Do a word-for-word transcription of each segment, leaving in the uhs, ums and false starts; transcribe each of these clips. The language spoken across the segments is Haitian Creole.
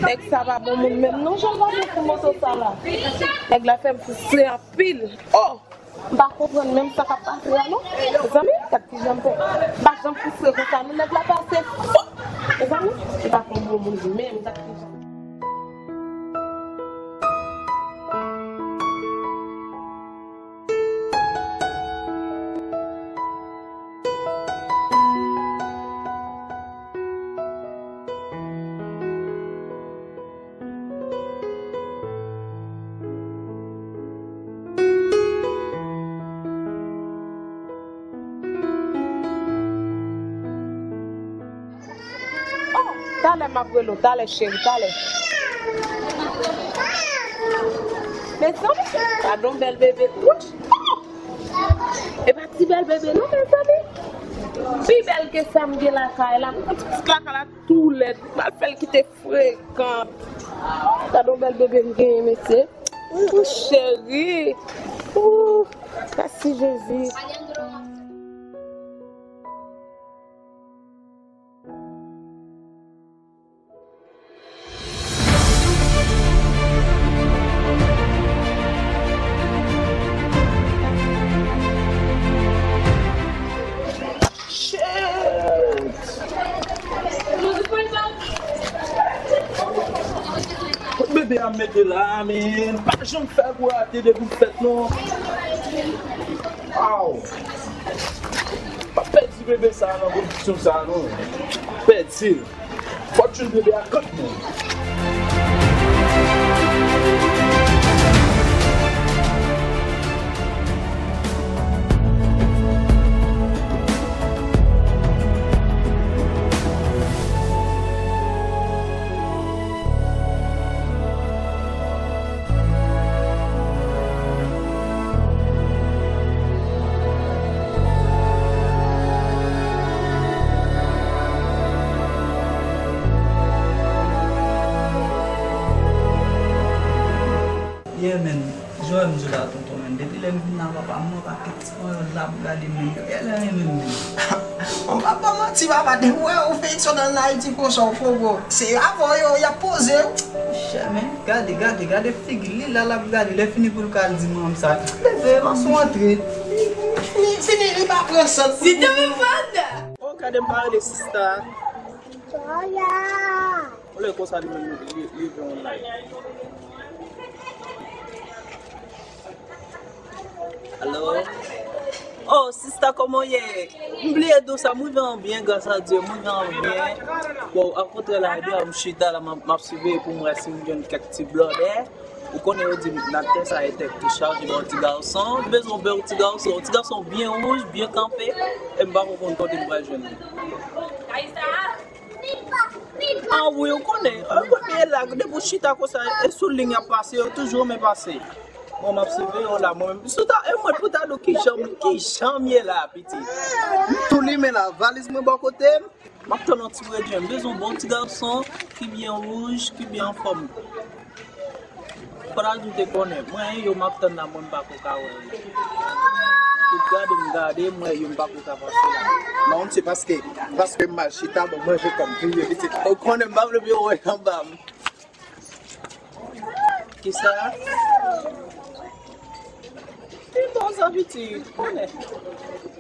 Nèg sa pa bon moun menm non, jan l pa bon pou moto sa la. Nèg la fè m fristre anpil. Oh! M pa konprann menm sa k ap pase a non. Mezanmi, gad kijan m fè. M pa janm fristre konsa non, nèg la pase fou. Mezanmi, li pa konn bon moun menm, gad kijan. Oh, talè m ap rele w, talè cheri, talè. Mezanmi, gad on bèl bebe. Wouch! Oh! E pa ti bèl bebe non, mezanmi. Pi bèl ke sa m gen lakay la. M konn ti pitit lakay la tou lèd. M al fè l kite frekan. Gad on bèl bebe m genyen, mesye. Ooh, cheri. Ooh, mèsi Jezi. Shit! Kot bebe a mete la, men pa janm fè gwo rate depi w fèt non. Aw. Pa pèdi bebe sa a nan kondisyon sa a non. Pèdi l. Fò w jwenn bebe a kot moun. Yeah, man. Jwe m jwe la, tonton, man. Depi lè m vin la, papa m, mwen pa ket ti panyòl la ap gade m, man. Yo genlè renmen m, man. Bon, pa, pa manti, papa, depi w wè ou fè yon nan Ayiti konsa, ou pogo. Se avè w yo, y ap poze w. Chè, men, gade, gade, gade figi l, li la, l ap gade, lè fini pou l ka al di manman m sa. Leve, mas ou antre. Fini, fini, li pa pran sant. Si te me panda. Oh, gade m pa rele sista. Ou lè konsa li menm li, li, li vin online. Alo? Oh, sista, kòman w ye? M bliye di w sa, m rive an byen, gras a Dye, m rive an byen. Bon, akontrè la, ebyen, m chita la, m ap, m ap siveye pou m wè si m jwenn kèk ti blòdè. Ou konnen yo di m, nan tè sa, e tèt ki chaje, bon, ti gason, m bezwen yon bèl ti gason, ti gason byen wouj, byen kanpe, e m pa ko konn kote m pral jwenn li. Ah wi, ou konnen, e premye la, depi w chita konsa, e sou liy ap pase, yo toujou renmen pase. Bon, m ap siveye w la, mwen menm. Si w ta, e mwen pou ta di w kijan, kijan m ye la, pitit. M tou limen la, valiz mwen bò kote m. M ap tann yon ti bredwen, m bezwen yon bon ti gason, ki byen wouj, ki byen anfòm. Fò ta di w te konnen, mwen, yo m ap tann la, mwen, m pa ko ka wè yo. Tout gade m gade, mwen, yo m pa ko ka pase la. Non, se paske, paske m mal chita, bon, manje kò m vire pitit. Ou konnen, m pa vle pou yo wè anba m. Kisa? Pi bon, sa piti, konnen.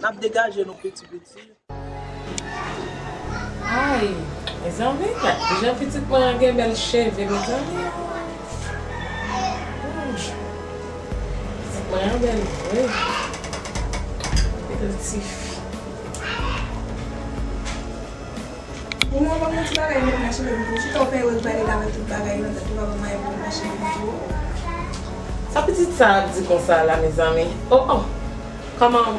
N ap degaje nou piti piti. Ay, mezanmi, gad kijan pitit mwen an gen bèl cheve, mezanmi. Hmm. Pitit mwen an bèl vre. Bèl tifi. Ou mwen ban m yon ti bagay met nan cheve m tou. Chita w fè rèl pale la avèk tout bagay nan tèt ou, pa ban m anyen pou met nan cheve m tou. Sa pitit sa ap di konsa la, mezanmi? Oh, oh. Kòman?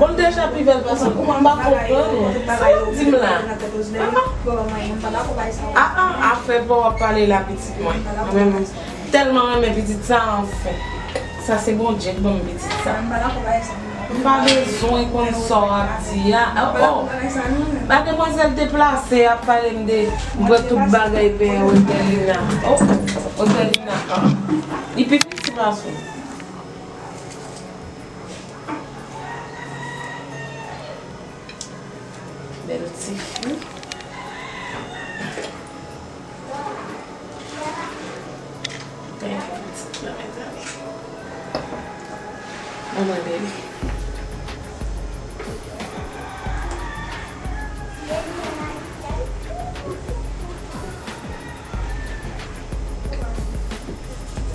Bon, deja pi bèl pase. Ou pa konprann ou. Sa w ap di m la? Ah, ah. Ah, ah, afè pa w ap pale la, pitit mwen. Mwen menm, m tèlman renmen pitit sa, anfen. Sa se Bondye k ban m pitit sa. M pa bezwen konn sa w ap di a. Oh, oh. Mademwazèl deplase ap pale m de, m pran tout bagay peye Otelina. Oh, Otelina. Li pi piti pase w. Bèl tifi. Mwen mande li.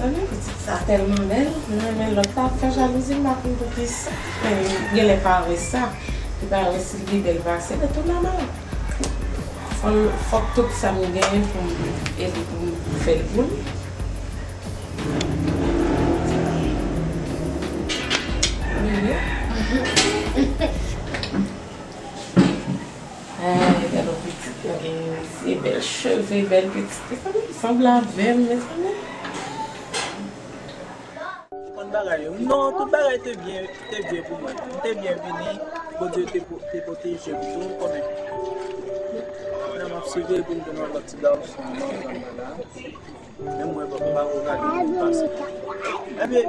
Tande, pitit sa tèlman bèl, mwen renmen lòt la ap fè jalouzi, m pa konn poukisa. Men genlè pa wè sa. Li pa wè si li bèl pase, men tou nòmal. Fò l, fòk tout sa m genyen pou m ede pou m fè l pou li. Ay, gade yon pitit mwen genyen, mesye, bèl cheve, bèl pitit. Mezanmi, sanble avè m, mezanmi. Konn bagay yo. Non, tout bagay te byen, te byen pou mwen. M te byen vini, Bondye te, te pwoteje m tou, konnen. Nan m ap siveye pou m jwenn yon lòt ti gason nan zòn nan la. Men mwen, bon, m pa wè gade moun pase. Ebyen,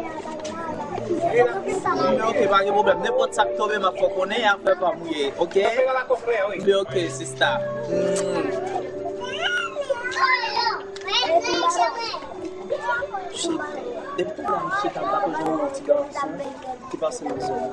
men oke, pa gen pwoblèm. Nenpòt sa k tonbe, m ap fè w konnen, afè pa m ou ye, oke? Men oke, sista. Mm. Shit. Depi tout la, m chita, m pa konn jwenn yon ti gason ki pase nan zòn nan.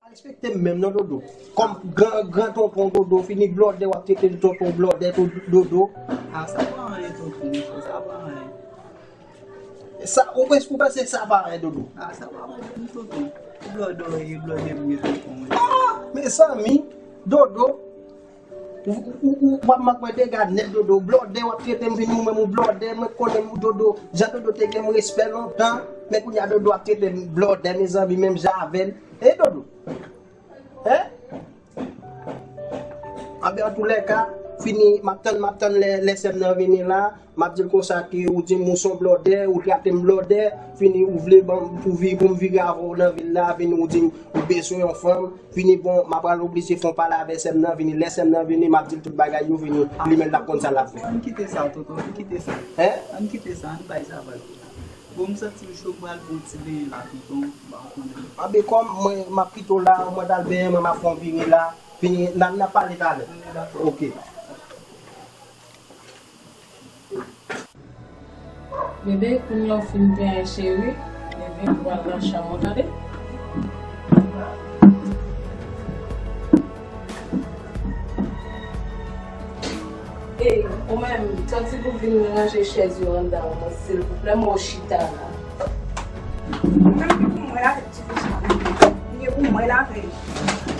Pa respekte m menm non, Dodo. Kòm gran, gran tonton Dodo, fini blòdè, w ap trete l tonton blòdè, tou Dodo. A, sa pa anyen, tonton, sa pa anyen. Sa, ou pens-, ou panse sa pa anyen, Dodo? A, sa pa anyen, tonton. Blòdè w ye, blòdè m ye, tonton. A, mezanmi, Dodo. Ou, ou, ou, w ap mank mwen dega nèt, Dodo. Blòdè, w ap trete m vin ou menm, ou blòdè, mwen konnen m, Dodo. Jan Dodo te gen m respè lontan, men kounye a Dodo ap trete m blòdè, mezanmi, menm jan avè l. E, Dodo? Hein? Anben, antoulèka, fini, m ap tann, m ap tann lè, lè sè m nan vini la. M ap di l konsa ke ou di m ou se yon blòdè, ou trete m blòdè, fini ou vle ban m pou vi-, pou m vire avè w nan vil la, vini ou di m ou bezwen yon fanm, fini bon, m ap pral oblije fè yon pale avè sè m nan, vini lè sè m nan vini, m ap di l tout bagay yo, vini li menm l ap konn sa l ap fè. Ann kite sa, tonton, ann kite sa. Hein? Ann kite sa, ann bay sa valè. Bon, m santi m cho, m pral pran yon ti benyen la, tonton, m pa konnen. Anben kòm mwen, m ap kite w la, mwen t al benyen, mwen m ap fè yon vire la, vini, n a, n a pale talè. Oke. Bebe, kounye a w fin benyen, cheri, leve pou w al nan chanm ou, tande? Ey, ou menm, santi pou vin ranje chèz yo anndan an, silvouplè, mwen chita la. Mwen menm ki pou mwen la, Ti fi sa, li gen pou mwen l avè l.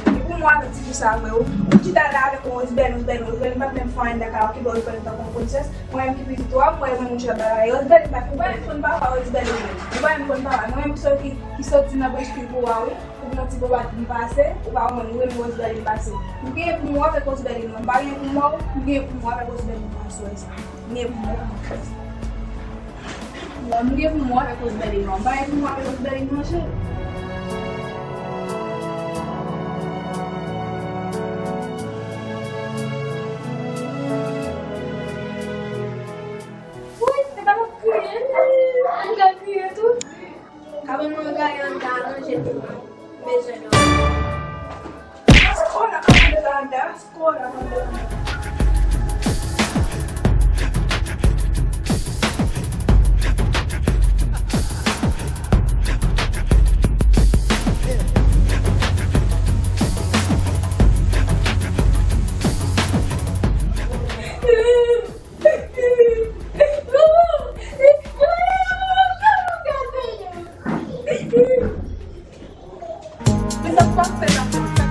Li pou mwen avè ti fi sa vre wi. Ou chita la avèk yon Rosebelle, Rosebelle, Rosebelle, m pa t menm fè anyen nan kay la, ou kenbe Rosebelle tankou yon prensès. Mwen menm ki pitit ou a, mwen renmen moun chita bagay. Rosebelle pa, ou pa menm konn papa w, Rosebelle ou menm. Ou pa menm konn papa. Mwen menm ki soti, ki soti nan branch pi wo a wi. Ou pran ti papa m pase, ou pa konprann, ou renmen Rosebelle m pase. M genyen pou mwen avèk Rosebelle non, m pa genyen pou mwen, m genyen pou mwen avèk Rosebelle m pase, wè sa. M genyen pou mwen. Bon, m gen pou mwen avèk Rosebelle non. M pa gen pou mwen avèk Rosebelle non, cheri. Wi, se pa m ap kriye, li ka kriye tou. Kabann mwen gaye anndan, ranje tou. M bezwen dòmi. Asko w la kòmanse la anndan? Men sa pa fè la.